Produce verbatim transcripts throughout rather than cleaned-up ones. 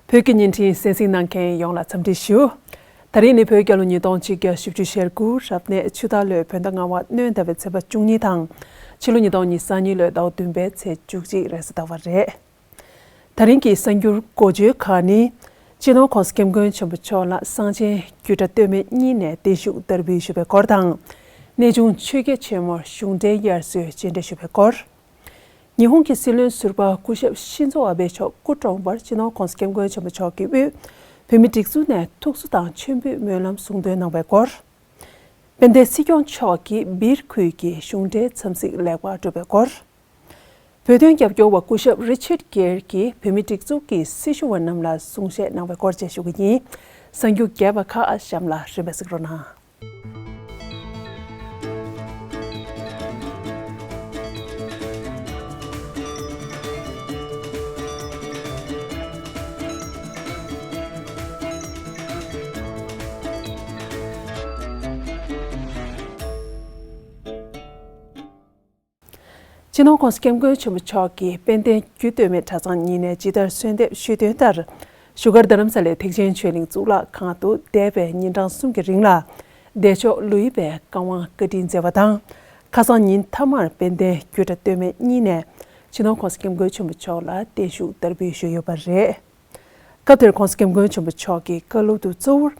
བོད་ཀྱི་བརྙན་འཕྲིན་གསན་གཟིགས་གནང་མཁན་ཡོངས་ལ་འཚམས་འདྲི་ཞུ། ད་རིང་ནི་བོད་རྒྱལ་ལོ་ཉིས་སྟོང་ཆིག་བརྒྱ་བཞི་བཅུ་ཞེ་དགུ་རབ་གནས་ཆུ་སྟག་ལོའི་བོད་ཟླ་ལྔ་པ་སྣྲོན་ཟླ་བའི་ཚེས་པ་བཅུ་གཉིས་དང་། ཕྱི་ལོ་ཉིས་སྟོང་ཉི་ཤུ་རྩ་གཉིས་ལོའི་ཟླ་བ་བདུན་པའི་ཚེས་བཅུ་གཅིག་རེས་གཟའ་ཟླ་བ་རེད། ད་རིང་གི་གསར་འགྱུར་འགོ་བརྗོད་ཁག་ནི། སྤྱི་ནོར་༸གོང་ས་༸སྐྱབས་མགོན་ཆེན་པོ་མཆོག་ལ་གསང་ཆེན་རྒྱུད་གྲྭ་སྟོད་སྨད་གཉིས་ནས་བརྟན་བཞུགས་བསྟར་འབུལ་ཞུས་པའི་སྐོར་དང་། གནས་ཆུང་ཆོས་རྒྱལ་ཆེན་མོར་གཞུང་འབྲེལ་དབྱར་གསོལ་སྤྱན་འདྲེན་ཞུས་པའི་སྐོར། ཉི་ཧོང་གི་སྲིད་བློན་ཟུར་པ་སྐུ་ཞབས་ཤིན་ཛོ་ཨ་བྷེ་མཆོག་སྐུ་གྲོངས་པར་སྤྱི་ནོར་༸གོང་ས་༸སྐྱབས་མགོན་ཆེན་པོ་མཆོག་གི་དབུས་བོད་མི་སྒྲིག་འཛུགས་ནས་ཐུགས་གསོ་དང་མཆོད་འབུལ་སྨོན་ལམ་གསུང་འདོན་གནང་བའི་སྐོར། དཔལ་ལྡན་སྲིད་སྐྱོང་མཆོག་གིས་སྦིར་ཁུལ་གྱི་གཞུང་འབྲེལ་འཚམས་གཟིགས་ལེགས་པར་གྲུབ་པའི་སྐོར། བོད་དོན་རྒྱབ་སྐྱོར་བ་སྐུ་ཞབས་རི་ཆར་གེར་གྱིས་བོད་མི་སྒྲིག་འཛུགས་ཀྱི་སྲི་ཞུ་བ་རྣམས་ལ་གསུང་བཤད་གནང་བའི་སྐོར་བཅས་ཞུ་གི་ཡིན། གསར་འགྱུར་རྒྱས་པ་ཁག་གཤམ་ལ་རིམ་པས་གཟིགས་རོགས་གནང་། སྤྱི་ནོར་༸གོང་ས་༸སྐྱབས་མགོན་ཆེན་པོ་མཆོག་གིས་དཔལ་ལྡན་རྒྱུད་སྟོད་སྨད་གྲྭ་ཚང་གཉིས་ནས་ཇི་ལྟར་གསོལ་འདེབས་ཞུས་དོན་ལྟར། བཞུགས་སྒར་རྡ་རམ་ས་ལའི་ཐེག་ཆེན་ཆོས་གླིང་གཙུག་ལག་ཁང་དུ་འདས་པའི་ཉིན་གྲངས་གསུམ་གྱི་རིང་ལ། བདེ་མཆོག་ལུས་པའི་བཀའ་དབང་བཀའ་དྲིན་སྩལ་བ་དང་། ཁ་སང་ཉིན་མཐའ་མར་དཔལ་ལྡན་རྒྱུད་གྲྭ་སྟོད་སྨད་གཉིས་ནས་སྤྱི་ནོར་༸གོང་ས་༸སྐྱབས་མགོན་ཆེན་པོ་མཆོག་ལ་བརྟན་བཞུགས་བསྟར་འབུལ་ཞུས་ཡོད་པ་རེད། སྐབས་དེར་༸གོང་ས་༸སྐྱབས་མགོན་ཆེན་པོ་མཆོག་གི་བཀའ་སློབ་ཏུ་གཙོ་བོར།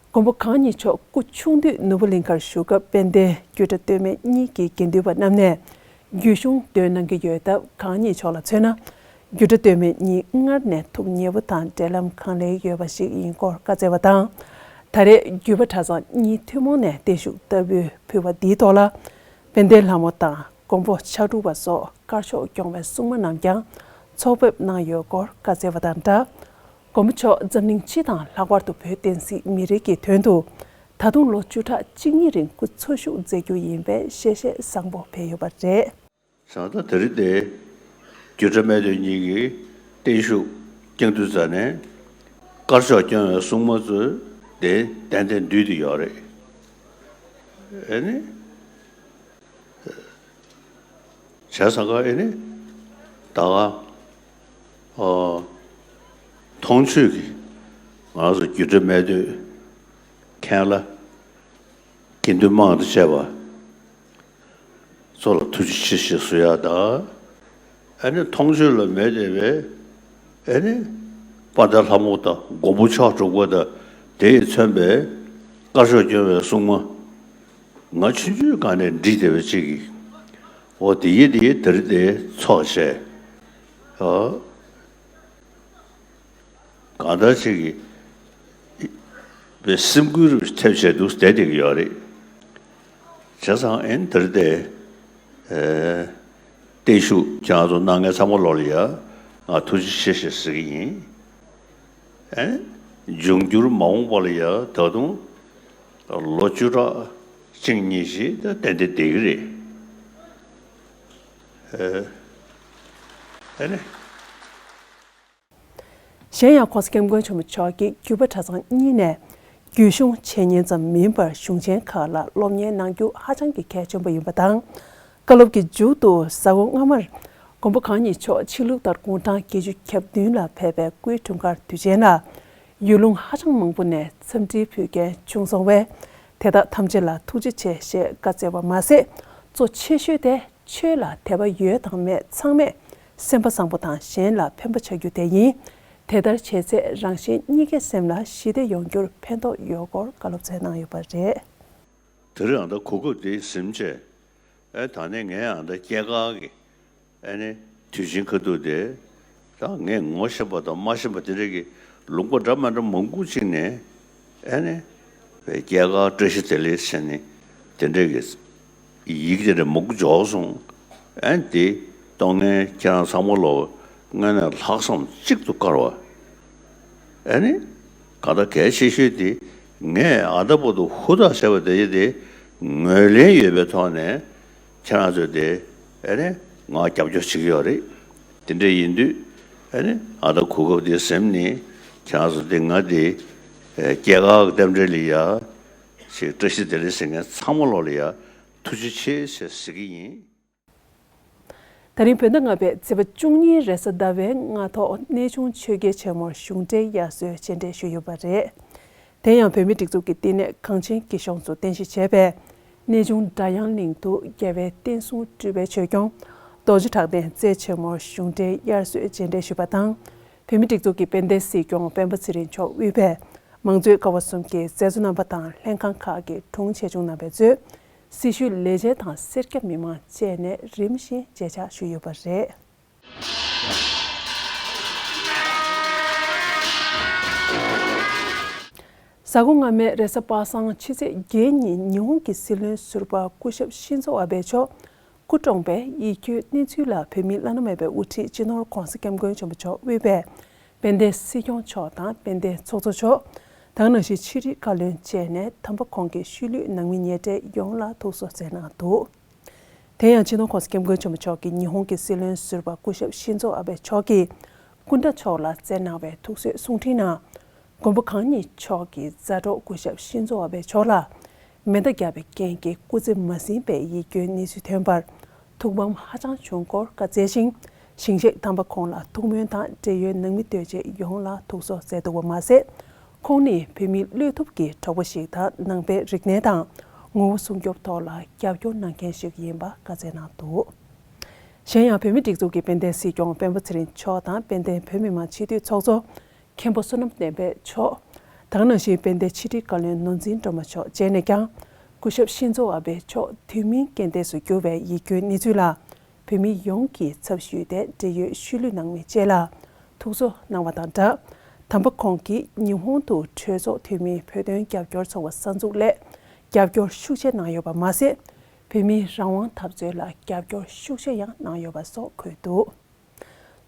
མགོན་པོ་གང་ཉིད་མཆོག་སྐུ་ཆུང་དུས་ནོར་བུ་གླིང་ཁར་བཞུགས་སྐབས་དཔལ་ལྡན་རྒྱུད་གྲྭ་སྟོད་སྨད་གཉིས་ཀྱི་དགེ་འདུན་པ་རྣམས་ནས་རྒྱུད་གཞུང་འདོན་གནང་གི་ཡོད་སྟབས། གང་ཉིད་མཆོག་ལ་མཚོན་ན། རྒྱུད་གྲྭ་སྟོད་སྨད་གཉིས་སྔར་ནས་ཐུགས་མཉེས་པོ་དང་འབྲེལ་ལམ་གང་ལེགས་ཡོད་པ་ཞིག་ཡིན་སྐོར་བཀའ་སྩལ་བ་དང་། ད་རེས་རྒྱུད་པ་གྲྭ་ཚང་གཉིས་ཐུན་མོང་ནས་བརྟན་བཞུགས་བསྟར་འབུལ་ཕུལ་བ་འདིའི་ཐོག་ལ། དཔལ་ལྡན་ལྷ་མོ་དང་མགོན་པོ་ཕྱག་དྲུག་པ་སོགས་དཀར་ཕྱོགས་སྐྱོང་བའི་སྲུང་མ་རྣམས་ཀྱང་ཚོགས་ཕེབས་གནང་ཡོད་སྐོར་བཀའ་སྩལ་བ་དང་སྦྲགས། མགོན་པོ་མཆོག་འཛམ་གླིང་སྤྱི་དང་ལྷག་པར་དུ་བོད་བསྟན་སྲིད་མི་རིགས་ཀྱི་དོན་དུ། ད་དུང་ལོ་བཅུ་ཕྲག་གཅིག་གཉིས་རིང་སྐུ་འཚོ་བཞུགས་མཛད་རྒྱུ་ཡིན་པའི་གསལ་བཤད་བཟང་པོ་ཕེབས་ཡོད་པ་རེད། བྱས་ཙང་ད་རེས་དེ་རྒྱུད་གྲྭ་སྨད་སྟོད་གཉིས་ཀྱིས་བརྟན་བཞུགས་བསྐྱངས་དུས་ཙ་ནས། དཀར་ཕྱོགས་སྐྱོང་བའི་སྲུང་མ་ཚོས་དེ་ཏན་ཏན་འདུས་ཏེ་ཡོད་རེད། ཨེ་ནི། བྱས་ཙང་ཀ་ཨེ་ནི། ད་ག་ཨོ། མཐོང་ཆོས་ཀྱི་ང་རང་ཚོ་རྒྱུད་གྲྭ་སྨད་སྟོད་མཁན་བླ། དགེ་འདུན་དམངས་དང་བཅས་པ་ཚོ་ལ་ཐུགས་རྗེ་ཆེ་ཞེས་གསོལ་ཡག་དང་། ཨ་ནི་མཐོང་ཆོས་ལ་མེད་བསྡད་པའི་ཨ་ནི་དཔལ་ལྡན་ལྷ་མོ་དང་མགོན་པོ་ཕྱག་དྲུག་པ་དང་དེ་ཡིས་མཚོན་པའི་དཀར་ཕྱོགས་སྐྱོང་བའི་སྲུང་མ། ང་ཆུང་ཆུང་སྒང་ནས་འདྲིས་བསྡད་པ་ཅིག་གིས། འོ་དེ་ཡིས་དེ་ཡིས་དེ་རིང་དེ་ཚོགས་བྱས། ཨ། གང་ལྟར་ཅིག་གིས་པའི་སེམས་འགུལ་རུ་ཐེབས་བྱས་འདུག་བསྡད་བསྡད་ཀྱི་ཡོད་རེད། བྱས་ཙང་ཨེ་ནི་དེ་རིང་དེ། ཨེ། བརྟན་བཞུགས་ཁྱེད་རང་ཚོ་གནང་མཁན་ཚང་མ་ལོག་ལ་ཡ་ང་ཐུགས་རྗེ་ཆེ་ཞེས་ཟེར་གྱི་ཡིན། ཨེ། འབྱུང་འགྱུར་མ་འོངས་པ་ལ་ཡ་ད་དུང་ལོ་བཅུ་ཕྲག་གཅིག་གཉིས་ཤིག་ད་ཏན་ཏན་བསྡད་ཀྱི་རེད། ཨེ། ཨེ་ནི། གཞན་ཡང་༸གོང་ས་༸སྐྱབས་མགོན་ཆེན་པོ་མཆོག་གིས་རྒྱུད་པ་གྲྭ་ཚང་གཉིས་ནས་རྒྱུད་གཞུང་འཆད་ཉན་ཙམ་མིན་པར་གཞུང་ཆེན་ཁག་ལ་སློབ་གཉེར་གནང་རྒྱུ་ཧ་ཅང་གི་གལ་ཆེན་པོ་ཡིན་པ་དང་། བཀའ་སློབ་ཀྱི་མཇུག་ཏུ་གཟའ་འཁོར་སྔ་མར་མགོན་པོ་གང་ཉིད་མཆོག་ཕྱི་ལུགས་ལྟར་དགུང་གྲངས་བརྒྱད་ཅུ་གྱ་བདུན་ལ་ཕེབས་པའི་སྐུའི་འཁྲུངས་སྐར་དུས་ཆེན་ལ། ཡུལ་ལུང་ཧ་ཅང་མང་པོ་ནས་འཚམས་འདྲིའི་ཕུལ་མཁན་བྱུང་སོང་བས། དེ་དག་ཐམས་ཅད་ལ་ཐུགས་རྗེ་ཆེ་ཞེས་བཀའ་སྩལ་བ་མ་ཟད། གཙོ་ཆེ་ཤོས་དེ། ཆོས་ལ་དད་པ་ཡོད་དང་མེད་ཚང་མས་སེམས་པ་བཟང་པོ་དང་གཞན་ལ་ཕན་པ་བྱ་རྒྱུ་དེ་ཡིན། དེ་ལྟར་བྱས་ཚེ་རང་གཞན་གཉིས་ཀའི་སེམས་ལ་ཞི་བདེ་ཡོང་རྒྱུར་ཕན་ཐོགས་ཡོད་སྐོར་བཀའ་སློབ་སྩལ་གནང་ཡོད་པ་རེད། དེ་རིང་ཨ་ད་གོ་སྐབས་དེ་ཟིན་བྱས། ཨེ་ད་ནས་ངས་ཨ་ད་སྐྱེས་སྐར་གི་ཨེ་ནི་དུས་ཆེན་ཁ་ཐུག་དེ། ད་ངས་ངོ་ཤེས་པ་དང་མ་ཤེས་པ་དེ་འདྲ་གི་ལུང་པ་འདྲ་མ་འདྲ་མང་པོ་ཅིག་ནས་ཨེ་ནི་སྐྱེས་སྐར་བཀྲ་ཤིས་བདེ་ལེགས་ཟེར་ནས་དེ་འདྲ་གི་ཡིག་དེ་འདྲ་མང་པོ་འབྱོར་སོང་། ཨེ་ནི་དེ་གཏོང་མཁན་ཁྱེད་རང་ཚང་མ་ལོ་དངོས་གནས་ལྷག་བསམ་གཅིག་ཏུ་དཀར་བ། ཨེ་ནི་གང་ལྟར་གལ་ཆེ་ཤོས་དེ་ངས་ཨ་ད་བར་དུ་ཧུར་ཐག་བྱས་པ་དེ་ཡི་དེ་ངོས་ལེན་ཡོད་པའི་ཐོག་ནས། ཁྱེད་རང་ཚོས་དེ་ཨེ་ནས་ང་རྒྱབ་སྐྱོར་བྱེད་ཀྱི་ཡོད་རེད། དེ་འདྲ་ཡིན་དུས་ཨེ་ནས་ཨ་ད་གོ་སྐབས་དེ་ཟིན་ནས་ཁྱེད་རང་ཚོ་དེ་ང་དེ་སྐྱེས་སྐར་རྟེན་འབྲེལ་ལ་ཡ་ཞིག་བཀྲ་ཤིས་བདེ་ལེགས་ཟེར་མཁན་ཚང་མ་ལོག་ལ་ཡ་ཐུགས་རྗེ་ཆེ་ཞེས་ཟེར་གྱི་ཡིན། ད་རིང་བོད་ཟླ་ལྔ་པའི་ཚེས་པ་བཅུ་གཉིས་རེས་གཟའ་ཟླ་བའི་སྔ་ཐོག་གནས་ཆུང་ཆོས་རྒྱལ་ཆེན་མོར་གཞུང་འབྲེལ་དབྱར་གསོལ་མཇལ་འཕྲད་ཞུས་ཡོད་པ་རེད། དེ་ཡང་བོད་མིའི་སྒྲིག་འཛུགས་ཀྱི་བསྟི་གནས་གངས་ཅན་སྐྱིད་གཤོངས་སུ་རྟེན་གཞི་བྱས་པའི་གནས་ཆུང་སྒྲ་དབྱངས་གླིང་དུ་རྒྱལ་བའི་བསྟན་སྲུང་སྤྲུལ་པའི་ཆོས་སྐྱོང་རྡོ་རྗེ་གྲགས་ལྡན་རྩེ་ཆེན་མོར་གཞུང་འབྲེལ་དབྱར་གསོལ་མཇལ་འཕྲད་ཞུས་པ་དང་། བོད་མིའི་སྒྲིག་འཛུགས་ཀྱི་དཔལ་ལྡན་སྲིད་སྐྱོང་སྤེན་པ་ཚེ་རིང་མཆོག་དབུས་པའི་མང་གཙོའི་ཀ་བ་གསུམ་གྱི་མཛད་གཙོ་རྣམ་པ་དང་ལྷན་ཁང་ཁག་གི་དྲུང་ཆེ་ཆུང་རྣམ་པས་གཙོས། སྲི་ཞུའི་ལས་བྱེད་དང་སེར་སྐྱ་མི་མང་བཅས་ནས་རིམ་བཞིན་མཇལ་ཕྱག་ཞུས་ཡོད་པ་རེད། གཟའ་འཁོར་སྔ་མའི་རེས་གཟའ་པ་སངས་ཕྱི་ཚེས་བརྒྱད་ཉིན་ཉི་ཧོང་གི་སྲིད་བློན་ཟུར་པ་སྐུ་ཞབས་ཤིན་ཛོ་ཨ་བྷེ་མཆོག་སྐུ་གྲོངས་པའི་ཡིད་སྐྱོའི་གནས་ཚུལ་ལ་བོད་མིའི་བླ་ན་མེད་པའི་དབུ་ཁྲིད་སྤྱི་ནོར་༧གོང་ས་༧སྐྱབས་མགོན་ཆེན་པོ་མཆོག་དབུས་པའི་དཔལ་ལྡན་སྲིད་སྐྱོང་མཆོག་དང་དཔལ་ལྡན་ཚོགས་གཙོ་མཆོག་དེ་ནང་བཞིན་ཕྱི་དྲིལ་བཀའ་བློན་བཅས་ནས་དམ་པ་ཁོང་གི་ཤུལ་ལུས་ནང་མི་ཉེ་འབྲེལ་ཡོངས་ལ་ཐུགས་གསོ་སྩལ་གནང་འདུག་དེ་ཡང་སྤྱི་ནོར་༧གོང་ས་༧སྐྱབས་མགོན་ཆེན་པོ་མཆོག་གིས་ཉི་ཧོང་གི་སྲིད་བློན་ཟུར་པ་སྐུ་ཞབས་ཤིན་ཛོ་ཨ་བྷེ་མཆོག་གི་སྐུ་འདྲ་མཆོག་ལ་སྩལ་གནང་བའི་ཐུགས་གསོའི་གསུང་འཕྲིན་ནང་། མགོན་པོ་གང་ཉིད་མཆོག་གི་མཛའ་གྲོགས་སྐུ་ཞབས་ཤིན་ཛོ་ཨ་བྷེ་མཆོག་ལ་མེ་མདའ་བརྒྱབ་པའི་རྐྱེན་གྱིས་སྐུ་ཚེ་མ་ཟིན་པའི་ཡིད་སྐྱོའི་གནས་ཚུལ་ཐོན་པར་ཐུགས་ཕམ་ཧ་ཅང་བྱུང་སྐོར་བཀའ་སྩལ་ཞིང་། ཞིང་གཤེགས་དམ་པ་ཁོང་ལ་ཐུགས་སྨོན་དང་འབྲེལ་ཡོད་ནང་མི་ལྟོས་བཅས་ཡོངས་ལ་ཐུགས་གསོ་སྩལ་འདུག་པ་མ་ཟད། ཁོང་ནི་བོད་མིའི་བློས་ཐུབ་ཀྱི་གྲོགས་པོ་ཞིག་དང་ནང་པའི་རིག་གནས་དང་ངོ་བོ་སྲུང་སྐྱོབ་ཐོག་ལ་རྒྱབ་སྐྱོར་གནང་མཁན་ཞིག་ཡིན་པ་བཀའ་སྩལ་གནང་འདུག་གཞན་ཡང་བོད་མིའི་སྒྲིག་འཛུགས་ཀྱི་དཔལ་ལྡན་སྲིད་སྐྱོང་སྤེན་པ་ཚེ་རིང་མཆོག་དང་དཔལ་ལྡན་བོད་མི་མང་སྤྱི་འཐུས་ཚོགས་གཙོ་མཁན་པོ་བསོད་ནམས་བསྟན་འཕེལ་མཆོག་དེ་ནང་བཞིན་དཔལ་ལྡན་ཕྱི་དྲིལ་བཀའ་བློན་ནོར་འཛིན་སྒྲོལ་མ་མཆོག་བཅས་ནས་ཀྱང་སྐུ་ཞབས་ཤིན་ཛོ་ཨ་བྷེ་མཆོག་དུས་མིན་རྐྱེན་འདས་སུ་གྱུར་བའི་ཡིད་སྐྱོའི་གནས་ཚུལ་ལ། བོད་མི་ཡོངས་ཀྱི་ཚབ་ཞུས་ཏེ་འབྲེལ་ཡོད་ཤུལ་ལུས་ནང་མི་བཅས་ལ་ཐུགས་གསོ་གནང་བ་དང་སྦྲགས། དམ་པ་ཁོང་གིས་ཉི་ཧོང་དུ་གྲོས་ཚོགས་འཐུས་མིའི་བོད་དོན་རྒྱབ་སྐྱོར་ཚོགས་པ་གསར་འཛུགས་སླད་རྒྱབ་སྐྱོར་ཤུགས་ཆེ་གནང་ཡོད་པ་མ་ཟད། བོད་མིའི་རང་དབང་འཐབ་རྩོད་ལ་རྒྱབ་སྐྱོར་ཤུགས་ཆེ་ཡང་གནང་ཡོད་པ་སོགས་འཁོད་འདུག་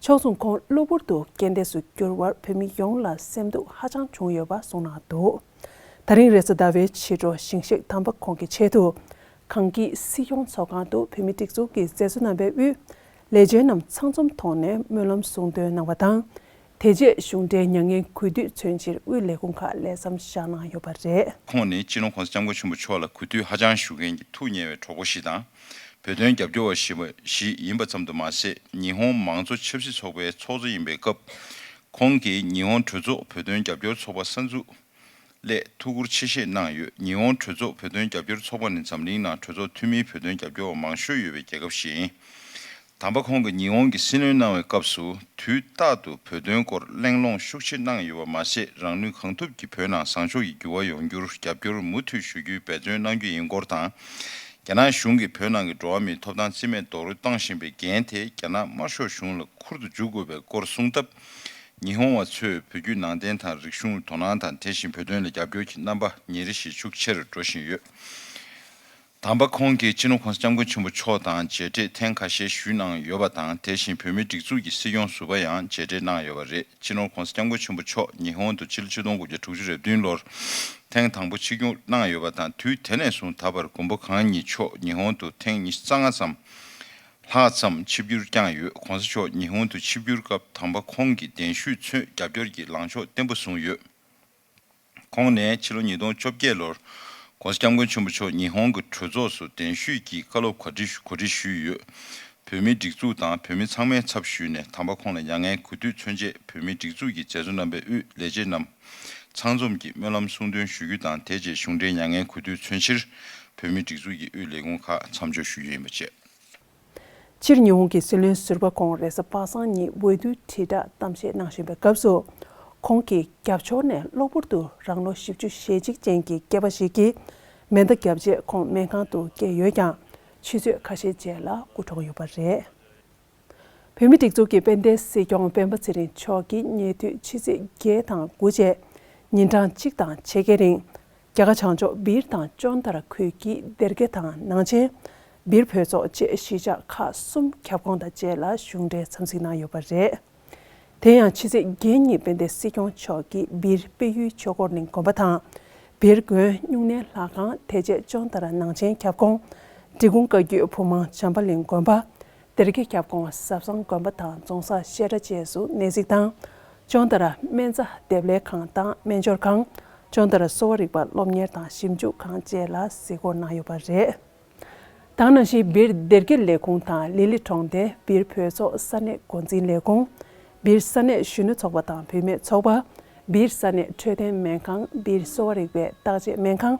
ཕྱོགས་མཚུངས་ཁོང་གློ་བུར་དུ་རྐྱེན་འདས་སུ་གྱུར་བར་བོད་མི་ཡོངས་ལ་སེམས་སྡུག་ཧ་ཅང་བྱུང་ཡོད་པ་གསུངས་གནང་འདུག་ད་རིང་རེས་གཟའ་ཟླ་བའི་ཕྱི་དྲོ་ཞིང་གཤེགས་དམ་པ་ཁོང་གི་ཆེད་དུ། གངས་སྐྱིད་སྲིད་སྐྱོང་ཚོགས་ཁང་དུ་བོད་མིའི་སྒྲིག་འཛུགས་ཀྱི་མཛད་གཙོ་རྣམ་པས་དབུས་ལས་བྱེད་རྣམས་ཚང་འཛོམས་ཐོག་ནས་སྨོན་ལམ་གསུང་འདོན་གནང་བ་དང་། དེ་རྗེས་གཞུང་འབྲེལ་མྱ་ངན་གུས་འདུད་མཚོན་ཕྱིར་དབུས་ལས་ཁུངས་ཁག་ལས་མཚམས་བཞག་གནང་ཡོད་པ་རེད། ཁོང་ནི་སྤྱི་ནོར་༧གོང་ས་༧སྐྱབས་མགོན་ཆེན་པོ་མཆོག་ལ་གུས་འདུད་ཧ་ཅང་ཞུ་མཁན་གྱི་ཐུགས་མཉེས་པའི་གྲོགས་པོ་ཞིག་དང་། བོད་དོན་རྒྱབ་སྐྱོར་བ་ཞིག་ཞིག་ཡིན་པ་ཙམ་དུ་མ་ཟད། ཉི་ཧོང་མང་གཙོ་ཆབ་སྲིད་ཚོགས་པའི་ཚོགས་གཙོ་ཡིན་པའི་སྐབས། ཁོང་གིས་ཉི་ཧོང་གྲོས་ཚོགས་བོད་དོན་རྒྱབ་སྐྱོར་ཚོགས་པ་གསར་འཛུགས་སླད་ཐུགས་ཁུར་ཆེ་བཞེས་གནང་ཡོད། ཉི་ཧོང་གྲོས་ཚོགས་བོད་དོན་རྒྱབ་སྐྱོར་ཚོགས་པ་ནི་འཛམ་གླིང་ནང་གྲོས་ཚོགས་འཐུས་མིའི་བོད་དོན་རྒྱབ་སྐྱོར་བ་མང་ཤོས་ཡོད་པའི་རྒྱལ་ཁབ་ཞིག་ཡིན། དམ་པ་ཁོང་གིས་ཉི་ཧོང་གི་སྲིད་བློན་གནང་བའི་སྐབས་སུ། དུས་རྟག་ཏུ་བོད་དོན་སྐོར་གླེང་སློང་ཤུགས་ཆེ་གནང་ཡོད་པ་མ་ཟད། རང་ནུས་གང་ཐུབ་ཀྱིས་བོད་ནང་བཟང་ཕྱོགས་ཀྱི་འགྱུར་བ་ཡོང་རྒྱུར་རྒྱབ་སྐྱོར་མུ་མཐུད་ཞུ་རྒྱུའི་འབད་བརྩོན་གནང་རྒྱུ་ཡིན་སྐོར་དང་། རྒྱ་ནག་གཞུང་གིས་བོད་ནང་གི་འགྲོ་བ་མིའི་ཐོབ་ཐང་རྩིས་མེད་རྡོག་རོལ་བཏང་བཞིན་པའི་འགན་དེ་རྒྱ་ནག་དམར་ཤོག་གཞུང་ལ་འཁུར་དུ་འཇུག་དགོས་པའི་སྐོར་གསུངས་སྟབས། ཉི་ཧོང་བ་ཚོས་བོད་བརྒྱུད་ནང་བསྟན་དང་རིག་གཞུང་ལ་དོ་སྣང་དང་། དེ་བཞིན་བོད་དོན་ལ་རྒྱབ་སྐྱོར་གྱི་རྣམ་པ་ཉིན་རེ་བཞིན་ཤུགས་ཆེ་རུ་འགྲོ་བཞིན་ཡོད། དམ་པ་ཁོང་གིས་སྤྱི་ནོར་༧གོང་ས་༧སྐྱབས་མགོན་ཆེན་པོ་མཆོག་དང་མཇལ་འཕྲད་ཐེངས་ཁ་ཤས་ཞུས་གནང་ཡོད་པ་དང་། དེ་བཞིན་བོད་མིའི་སྒྲིག་འཛུགས་ཀྱི་སྲིད་སྐྱོང་ཟུར་པ་ཡང་མཇལ་འཕྲད་གནང་ཡོད་པ་རེད། སྤྱི་ནོར་༧གོང་ས་༧སྐྱབས་མགོན་ཆེན་པོ་མཆོག་ཉི་ཧོང་དུ་ཕྱི་ལོ་ཆིག་སྟོང་དགུ་བརྒྱ་དྲུག་ཅུ་རེ་བདུན་ལོར་ཐེངས་དང་པོ་ཆིབས་བསྒྱུར་གནང་ཡོད་པ་དང་། དུས་དེ་ནས་བཟུང་ད་བར་མགོན་པོ་གང་ཉིད་མཆོག་ཉི་ཧོང་དུ་ཐེངས་ཉི་ཤུ་རྩ་ལྔ་ཙམ་ལྷག་ཙམ་ཆིབས་བསྒྱུར་བསྐྱངས་ཡོད། ༸གོང་ས་མཆོག་ཉི་ཧོང་དུ་ཆིབས་བསྒྱུར་སྐབས་དམ་པ་ཁོང་གིས་གདན་ཞུས་ཚུན་རྒྱབ་སྐྱོར་གྱི་ལངས་ཕྱོགས་བརྟན་པོ་བཟུང་ཡོད། ཁོང་ནས་ཕྱི་ལོ་ཉིས་སྟོང་བཅོ་བརྒྱད་ལོར་༸གོང་ས་༸སྐྱབས་མགོན་ཆེན་པོ་མཆོག་ཉི་ཧོང་གི་གྲོས་ཚོགས་སུ་གདན་ཞུས་ཀྱིས་བཀའ་སློབ་གོ་སྒྲིག་གོ་སྒྲིག་ཞུས་ཡོད། བོད་མིའི་སྒྲིག་འཛུགས་དང་བོད་མི་ཚང་མའི་ཚབ་ཞུས་ནས་དམ་པ་ཁོང་ལ་མྱ་ངན་གུས་འདུད་མཚོན་ཆེད་བོད་མིའི་སྒྲིག་འཛུགས་ཀྱི་མཛད་གཙོ་རྣམ་པས་དབུས་ལས་བྱེད་རྣམས་ཚང་འཛོམས་ཀྱིས་སྨོན་ལམ་གསུང་འདོན་ཞུ་རྒྱུ་དང་། དེ་རྗེས་གཞུང་འབྲེལ་མྱ་ངན་གུས་འདུད་མཚོན་ཕྱིར་བོད་མིའི་སྒྲིག་འཛུགས་ཀྱི་དབུས་ལས་ཁུངས་ཁག་མཚམས་འཇོག་ཞུ་རྒྱུ་ཡིན་པ་བཅས། སྤྱིར་ཉི་ཧོང་གི་སྲིད་བློན་ཟུར་པ་ཁོང་རེས་གཟའ་པ་སངས་ཉིན་འོས་བསྡུའི་དྲིལ་བསྒྲགས་གཏམ་བཤད་གནང་བཞིན་པའི་སྐབས་སུ། ཁོང་གི་རྒྱབ་ཕྱོགས་ནས་གློ་བུར་དུ་རང་ལོ་བཞི་བཅུ་ཞེ་གཅིག་ཅན་གྱི་སྐྱེས་པ་ཞིག་གིས་མེ་མདའ་བརྒྱབ་རྗེས་ཁོང་སྨན་ཁང་དུ་བསྐྱལ་ཡོད་ཀྱང་། ཆུ་ཚོད་ཁ་ཤས་རྗེས་ལ་སྐུ་གྲོངས་ཡོད་པ་རེད། བོད་མིའི་སྒྲིག་འཛུགས་ཀྱི་དཔལ་ལྡན་སྲིད་སྐྱོང་སྤེན་པ་ཚེ་རིང་མཆོག་གིས་ཉེ་དུས་ཕྱི་ཚེས་བརྒྱད་དང་དགུ་བཅས་ཉིན་གྲངས་གཅིག་དང་ཕྱེད་ཀའི་རིང་། རྒྱ་གར་བྱང་ཕྱོགས་སྦིར་དང་ཅོན་ཏ་ར་ཁུལ་གྱི་སྡེར་ཁེ་དང་ནང་ཆེན། སྦིར་བོད་ཚོགས་བཅས་གཞིས་ཆགས་ཁག་གསུམ་ཁྱབ་ཁོངས་དང་བཅས་ལ་གཞུང་འབྲེལ་འཚམས་གཟིགས་གནང་ཡོད་པ་རེད། དེ་ཡང་ཕྱི་ཚེས་བརྒྱད་ཉིན་དཔལ་ལྡན་སྲིད་སྐྱོང་མཆོག་གིས་སྦིར་དཔལ་ཡུལ་ཆོས་འཁོར་གླིང་དགོན་པ་དང་། སྦིར་དགོན་སྨྱུང་གནས་ལྷ་ཁང་། དེ་རྗེས་ཅོན་ཏ་ར་ནང་ཆེན་ཁྱབ་ཁོངས། འབྲི་གུང་བཀའ་བརྒྱུད་བུམ་དབང་བྱམས་པ་གླིང་དགོན་པ། སྡེར་ཁེ་ཁྱབ་ཁོངས་ཟབ་གསང་དགོན་པ་དང་རྫོང་སར་བཤད་གྲྭ་བཅས་སུ་གནས་གཟིགས་དང་། ཅོན་ཏ་ར་སྨན་རྩྭ་འདེབས་ལས་ཁང་དང་སྨན་སྦྱོར་ཁང་། ཅོན་ཏ་ར་གསོ་བ་རིག་པ་སློབ་གཉེར་དང་ཞིབ་འཇུག་ཁང་བཅས་ལ་གཟིགས་སྐོར་གནང་ཡོད་པ་རེད། དེ་ནང་བཞིན་སྦིར་སྡེར་ཀའི་ལས་ཁུངས་དང་ལི་ལི་གྲོང་སྡེ། སྦིར་བོད་ཚོགས་ས་གནས་འགོ་འཛིན་ལས་ཁུངས། སྦིར་ས་གནས་གཞོན་ནུ་ཚོགས་པ་དང་བུད་མེད་ཚོགས་པ། སྦིར་ས་གནས་འཕྲོད་བསྟེན་སྨན་ཁང་། སྦིར་གསོ་བ་རིག་པའི་བརྟག་དཔྱད་སྨན་ཁང་།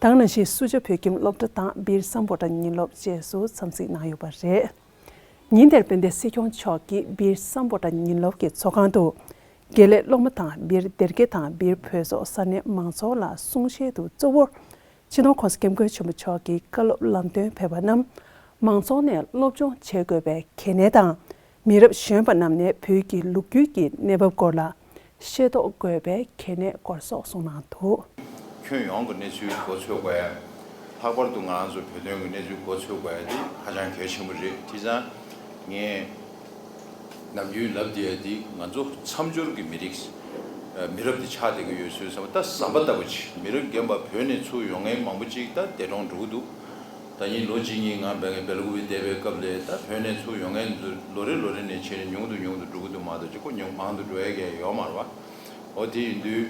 དེ་ནང་བཞིན་སུ་ཇོ་བོད་ཁྱིམ་སློབ་གྲྭ་དང་སྦིར་སམ་བྷོ་ཊ་ཉིན་སློབ་བཅས་སུ་འཚམས་གཟིགས་གནང་ཡོད་པ་རེད། ཉིན་དེར་དཔལ་ལྡན་སྲིད་སྐྱོང་མཆོག་གིས་སྦིར་སམ་བྷོ་ཊ་ཉིན་སློབ་ཀྱི་ཚོགས་ཁང་དུ། དགེ་ལས་སློབ་མ་དང་སྦིར་སྡེར་ཀའི་དང་སྦིར་བོད་སོག་ས་གནས་མང་ཚོགས་ལ་གསུང་བཤད་དུ་གཙོ་བོར། སྤྱི་ནོར་༸གོང་ས་༸སྐྱབས་མགོན་ཆེན་པོ་མཆོག་གིས་བཀའ་སློབ་ལམ་སྟོན་ཕེབས་པ་རྣམས་མང་ཚོགས་ནས་སློབ་སྦྱོང་བྱེད་དགོས་པའི་གལ་གནད་དང་། མི་རབས་གཞོན་པ་རྣམས་ནས་བོད་ཀྱི་ལོ་རྒྱུས་ཀྱི་གནས་བབ་སྐོར་ལ་ཤེས་རྟོགས་དགོས་པའི་གལ་གནད་སྐོར་སོགས་གསུངས་གནང་འདུག། ཁྱོན་ཡོངས་ཀྱི་གནས་ཚུལ་མགོ་འཚོས་དགོས་ཡ། ལྷག་པར་དུ་ང་རང་ཚོ་བོད་དོན་གྱི་གནས་ཚུལ་མགོ་འཚོས་དགོས་ཡ་དེ་ཧ་ཅང་གལ་ཆེན་པོ་རེད། དེ་ཙང་ངས་ནམ་རྒྱུན་ལབ་བསྡད་ཡ་དེ་ང་ཚོ་མཚམས་སྦྱོར་གྱི་མི་རིགས། མི་རབས་དེ་ཆགས་བསྡད་ཀྱི་ཡོད་ཚུལ་ཟེར་བ་ད་ཟམ་པ་ལྟ་བུ་ཅིག། མི་རབས་རྒན་པ་བོད་ནས་ཚུར་ཡོང་མཁན་མང་པོ་ཅིག་ད་འདས་གྲོངས་འགྲོ་གི་འདུག། ད་ཉིན་ལོ་གཅིག་གཉིས་ང་བལ་བལ་ཀུ་པེ་བསྡད་པའི་སྐབས་ལ་ད་བོད་ནས་ཚུར་ཡོང་མཁན་ཚོ་ལོ་རེ་ལོ་རེ་ནས་ཆེ་ནས་ཉུང་དུ་ཉུང་དུ་འགྲོ་གི་འདུག་མ་གཏོགས་ཅིག་ཁོ་ཉུང་མང་དུ་འགྲོ་ཡ་གི་ཡོད་མ་རེད་བ། འོ་དེ་ཡིན་དུས་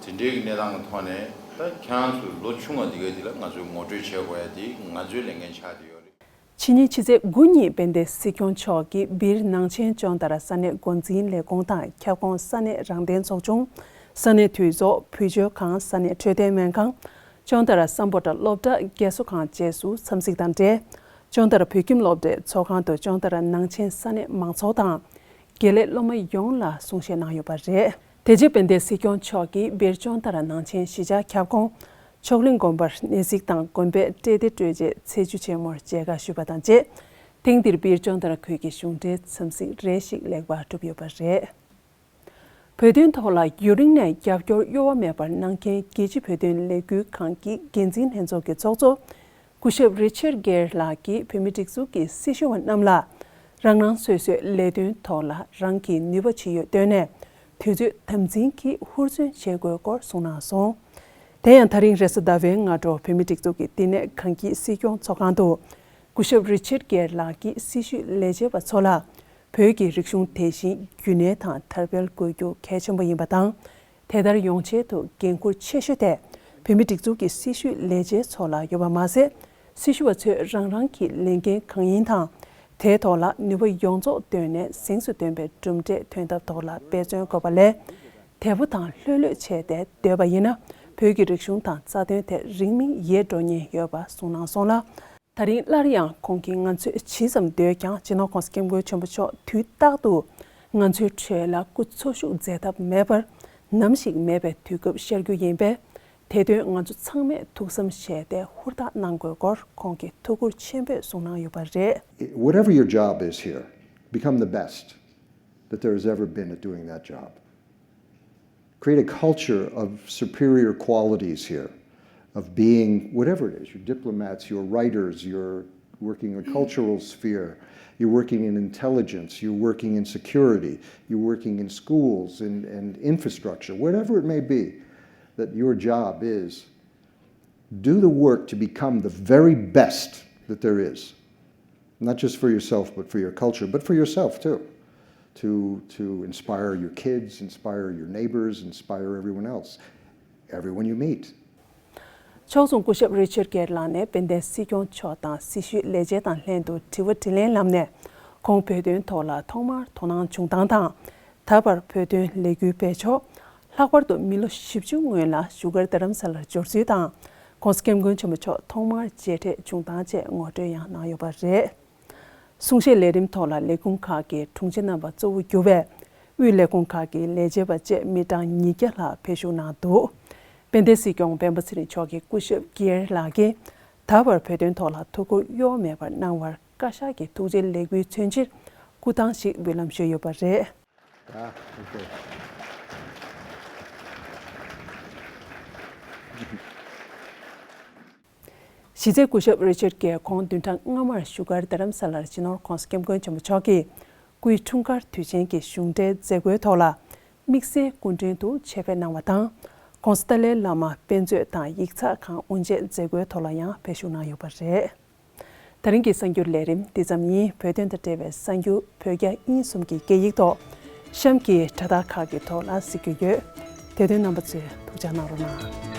དེ་འདྲའི་གི་གནས་སྟངས་ཀྱི་ཐོག་ནས་ད་ཁྱེད་རང་ཚོ་ལོ་ཆུང་བ་འདི་ག་འདི་ལ་ང་ཚོས་ངོ་སྤྲོད་བྱེད་དགོས་ཡ་དེ་ང་ཚོའི་ལས་འགན་ཆགས་བསྡད་ཡོད་རེད། ཕྱི་ཉིན་ཕྱི་ཚེས་དགུ་ཉིན་དཔལ་ལྡན་སྲིད་སྐྱོང་མཆོག་གིས་སྦིར་ནང་ཆེན་ཅོན་ཏ་ར་ས་གནས་འགོ་འཛིན་ལས་ཁུངས་དང་ཁྱབ་ཁོངས་ས་གནས་རང་བདེན་ཚོགས་ཆུང་། ས་གནས་འཐུས་ཚོགས། བུ་བཅོལ་ཁང་། ས་གནས་འཕྲོད་བསྟེན་སྨན་ཁང་། ཅོན་ཏ་ར་སམ་བྷོ་ཊ་སློབ་གྲྭ། རྒས་གསོ་ཁང་བཅས་སུ་འཚམས་གཟིགས་དང་འབྲེལ། ཅོན་ཏ་ར་བོད་ཁྱིམ་སློབ་གྲྭའི་ཚོགས་ཁང་དུ་ཅོན་ཏ་ར་ནང་ཆེན་ས་གནས་མང་ཚོགས་དང་། དགེ་ལས་སློབ་མ་ཡོངས་ལ་གསུང་བཤད་གནང་ཡོད་པ་རེད། དེ་རྗེས་དཔལ་ལྡན་སྲིད་སྐྱོང་མཆོག་གིས་སྦིར་ཅོན་ཏ་ར་ནང་ཆེན་གཞིས་ཆགས་ཁྱབ་ཁོངས་མཆོག་གླིང་དགོན་པར་གནས་གཟིགས་དང་དགོན་པའི་བཀྲས་བདེ་སྤྲོས་བཅས་ཚེས་བཅུ་ཆེན་མོར་མཇལ་ཁ་ཞུས་པ་དང་བཅས། ཐེངས་འདིར་སྦིར་ཅོན་ཏ་ར་ཁུལ་གྱི་གཞུང་འབྲེལ་འཚམས་གཟིགས་རེ་ཞིག་ལེགས་པར་གྲུབ་ཡོད་པ་རེད། བོད་དོན་ཐོག་ལ་ཡུན་རིང་ནས་རྒྱབ་སྐྱོར་གཡོ་བ་མེད་པར་གནང་མཁན་རྒྱལ་སྤྱིའི་བོད་དོན་ལས་འགུལ་ཁང་གི་འགན་འཛིན་ལྷན་ཚོགས་ཀྱི་ཚོགས་གཙོ། སྐུ་ཞབས་རི་ཆར་གེར་ལགས་ཀྱིས་བོད་མིའི་སྒྲིག་འཛུགས་ཀྱི་སྲི་ཞུ་བ་རྣམས་ལ་རང་རང་སོ་སོའི་ལས་དོན་ཐོག་ལ་རང་གི་ནུས་པ་ཇི་ཡོད་བཏོན་ནས་དུས་ཚོད་དམ་འཛིན་གྱིས་ཧུར་བརྩོན་བྱེད་དགོས་སྐོར་གསུངས་གནང་སོང་། དེ་ཡང་ད་རིང་རེས་གཟའ་ཟླ་བའི་སྔ་དྲོ་བོད་མིའི་སྒྲིག་འཛུགས་ཀྱི་བསྟི་གནས་ཁང་གི་སྲིད་སྐྱོང་ཚོགས་ཁང་དུ་སྐུ་ཞབས་རི་ཆར་གེར་ལགས་ཀྱིས་སྲི་ཞུའི་ལས་བྱེད་པ་ཚོ་ལ་བོད་ཀྱི་རིག་གཞུང་དེ་བཞིན་རྒྱུན་གནས་དང་དར་སྤེལ་དགོས་རྒྱུ་གལ་ཆེན་པོ་ཡིན་པ་དང་། དེ་ལྟར་ཡོང་ཆེད་དུ་འགན་འཁུར་ཆེ་ཤོས་དེ་བོད་མིའི་སྒྲིག་འཛུགས་ཀྱི་སྲི་ཞུའི་ལས་བྱེད་ཚོ་ལ་ཡོད་པ་མ་ཟད། སྲི་ཞུ་བ་ཚོས་རང་རང་གི་ལས་འགན་གང་ཡིན་དང་། དེའི་ཐོག་ལ་ནུས་པ་ཡོངས་རྫོགས་བཏོན་ནས་གཟེངས་སུ་ཐོན་པའི་གྲུབ་འབྲས་ཐོན་ཐབས་ཐོག་ལ་འབད་བརྩོན་དགོས་པ་ལས། དལ་པོ་དང་ལྷོད་ལྷོད་བྱས་ཏེ་སྡོད་པ་ཡིན་ན། བོད་ཀྱི་རིག་གཞུང་དང་རྩ་དོན་དེ་རིང་མིན་ཡལ་འགྲོ་ཉེན་ཡོད་པ་གསུངས་གནང་སོང་ལ། ད་རིང་སླར་ཡང་ཁོང་གིས་ང་ཚོས་ཇི་ཙམ་འདོད་ཀྱང་། སྤྱི་ནོར་༸གོང་ས་༸སྐྱབས་མགོན་ཆེན་པོ་མཆོག་དུས་རྟག་ཏུ་ང་ཚོའི་ཁྲོད་ལ་སྐུ་འཚོ་བཞུགས་མཛད་ཐབས་མེད་པར་ནམ་ཞིག་མེད་པའི་དུས་སྐབས་ཤར་རྒྱུ་ཡིན་པས། དེ་དོན་ང་ཚོ་ཚང་མས་ཐུགས་བསམ་བཞེས་ཏེ་ཧུར་ཐག་གནང་དགོས་སྐོར་ཁོང་གིས་ཐུགས་ཁུར་ཆེན་པོས་གསུངས་གནང་ཡོད་པ་རེད། Whatever your job is here, become the best that there has ever been at doing that job. Create a culture of superior qualities here, of being whatever it is, you're diplomats, you're writers, you're working in the cultural sphere, you're working in intelligence, you're working in security, you're working in schools and, and infrastructure, whatever it may be that your job is, do the work to become the very best that there is. Not just for yourself, but for your culture, but for yourself too. To, to inspire your kids, inspire your neighbors, inspire everyone else, everyone you meet. ཕྱོགས་མཚུངས་སྐུ་ཞབས་རི་ཆར་གེར་ལགས་ནས་དཔལ་ལྡན་སྲིད་སྐྱོང་མཆོག་དང་སྲི་ཞུའི་ལས་བྱེད་དང་ལྷན་དུ་དྲི་བ་དྲིས་ལན་ལམ་ནས་ཁོང་བོད་དོན་ཐོག་ལ་ཐོག་མར་དོ་སྣང་བྱུང་སྟངས་དང་། ད་བར་བོད་དོན་ལས་འགུལ་སྤེལ་ཕྱོགས། ལྷག་པར་དུ་མི་ལོ་བཞི་བཅུ་སྔོན་ལ་བཞུགས་སྒར་རྡ་རམ་ས་ལར་འབྱོར་ཚུལ་དང་། ༸གོང་ས་༸སྐྱབས་མགོན་ཆེན་པོ་མཆོག་ཐོག་མར་མཇལ་འཕྲད་བྱུང་སྟངས་བཅས་ངོ་སྤྲོད་ཡང་གནང་ཡོད་པ་རེད། གསུང་བཤད་ལས་རིམ་ཐོག་ལ་ལས་ཁུངས་ཁག་གི་དྲུང་ཆེ་རྣམ་པ་གཙོ་བོ་གྱུར་བའི་དབུས་ལས་ཁུངས་ཁག་གི་ལས་བྱེད་པ་བཅས་མི་གྲངས་ཉིས་བརྒྱ་ལྷག་ཕེབས་ཞུགས་གནང་འདུག། དཔལ་ལྡན་སྲིད་སྐྱོང་སྤེན་པ་ཚེ་རིང་མཆོག་གིས་སྐུ་ཞབས་གེར་ལགས་ཀྱིས་ད་བར་བོད་དོན་ཐོག་ལ་ཐུགས་ཁུར་གཡོ་བ་མེད་པར་གནང་བར་བཀའ་ཤག་གི་ཐུགས་རྗེ་ལེགས་འབུལ་མཚོན་ཕྱིར་སྐུ་ཐང་ཞིག་འབུལ་ལམ་ཞུས་ཡོད་པ་རེད། ཨ། ཨོ་ཀེ། གཞི་རྩའི་སྐུ་ཞབས་རི་ཆར་གེར་ཁོང་བདུན་ཕྲག་སྔ་མར་བཞུགས་སྒར་རྡ་རམ་ས་ལར་སྤྱི་ནོར་༸གོང་ས་༸སྐྱབས་མགོན་ཆེན་པོ་མཆོག་གི་སྐུའི་འཁྲུངས་སྐར་དུས་ཆེན་གྱི་གཞུང་འབྲེལ་མཛད་སྒོའི་ཐོག་ལ་དམིགས་བསལ་སྐུ་མགྲོན་དུ་ཆེད་ཕེབས་གནང་བ་དང་། ༸གོང་ས་ཏཱ་ལའི་བླ་མ་དཔེ་མཛོད་དང་ཡིག་ཚགས་ཁང་དབུ་འབྱེད་མཛད་སྒོའི་ཐོག་ལ་ཡང་ཕེབས་ཞུགས་གནང་ཡོད་པ་རེད། ད་རིང་གི་གསར་འགྱུར་ལས་རིམ་འདི་ཙམ་ཡིན། བོད་དོན་དང་འབྲེལ་བའི་གསར་འགྱུར་བོད་རྒྱ་དབྱིན་གསུམ་གྱི་སྐད་ཡིག་ཐོག་གཤམ་གྱི་དྲ་ཐག་ཁག་གི་ཐོག་ལ་གཟིགས་རྒྱུ་ཡོད། དེ་དོན་རྣམ་པ་ཚོས་ཐུགས་འཇགས་གནང་རོགས་གནང་།